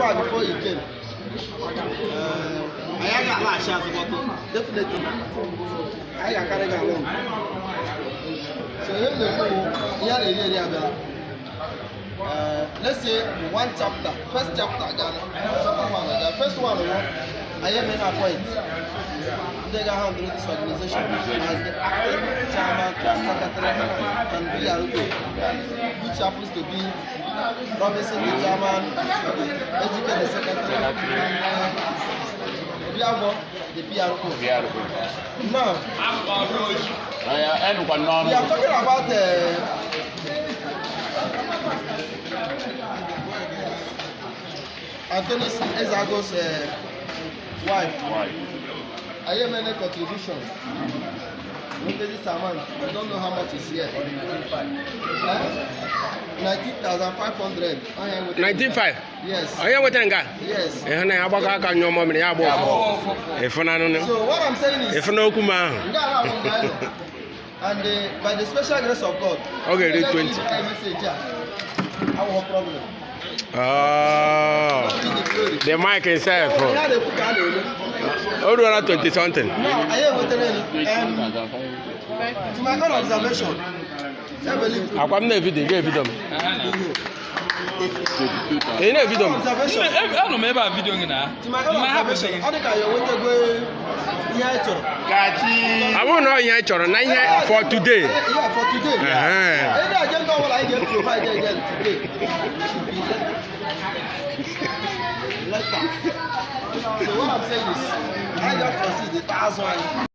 far before he came. Anyị agaghị alaghachi azụ, but definitely anyị ga-akarị gị along. So ihe m na-ekwu bụ ihe a na-eri eri abịala. Let's say one chapter, first chapter gana, second one aga. First one wụ anyị eme na appoint ndị ga-handle this organization as the acting chairman, secretary and PRO, which happens to be Robinson the chairman, Ejike the secretary, and Obiagbo the PRO. Now, Enukwa n'ọnụ. we are talking about Anthony Ezeago's wife. Anyị emene contribution. Nweta this amount. I don't know how much is here. Eh? 19,500. Onye nweta. 19.5? Yes. Onye nwetara nke a? Yes. Ịhụ na ya gbakọ aka nyụọ mamịrị, ya agba ụfụfụ. Ịfụnanụ. So what I'm saying is, Ịfụna okwu m ahụ. ndị ala ahụ mgbe anyị nọ. And by the special grace of God, Ọ ga-eri 20. Message a, awụghọ problem. Oh, God be the glory. the mic itself. Ihe a na-ekwu ka a na-eme. O ruola 20 something. Now, anyị enwetara to my own observation, I believe Akwa m na-evidio, ị ga-evidio m. Ị na-evidio m. Observation. Anọ m ebe a video gị na. To my own observation, ọ dị ka ya enwetago ihe anyị chọrọ. Kachi. Ọ bụrụ na ọ ihe anyị chọrọ na ihe for today. Yeah, for today. Ehe. Any agenda ọbụla anyị ga-provide again today should be later. So what I'm saying is, anyị ga-proceed ikpeazụ anyị.